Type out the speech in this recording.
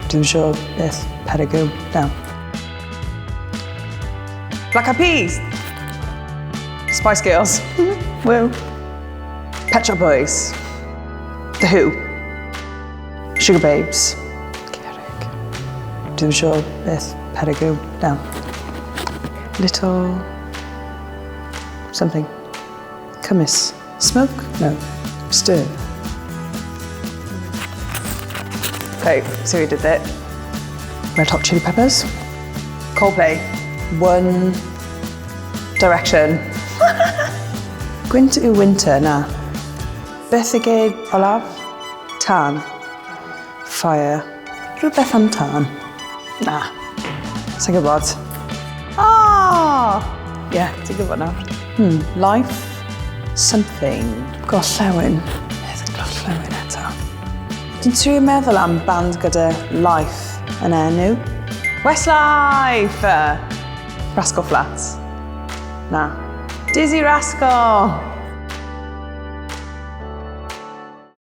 Dwi'n siŵr beth peryg yw. Na. Black Eyed Peas! Spice Girls. Woo. Pet Shop Boys. The Who. Sugar Babes. Cerrig. Dwi'n siŵr beth peryg yw. Na. Little... Something. Cymys. Smoke? No. Stir. Okay, so we did that. Red Hot Chili Peppers. Coldplay. One Direction. Gwynt yw winter, na. Beth y geir olaf? Tân. Fire. Rhywbeth am tân. Na. Sa'n gwybod. Ah! Ie, yeah, ti'n gwybod nawr. Life. Something. Gorllewin. Beth yn gorllewin eto? Dwi'n trio meddwl am band gyda Life yn enw. Westlife! Rascal Flats. Na. Dizzy Rascal!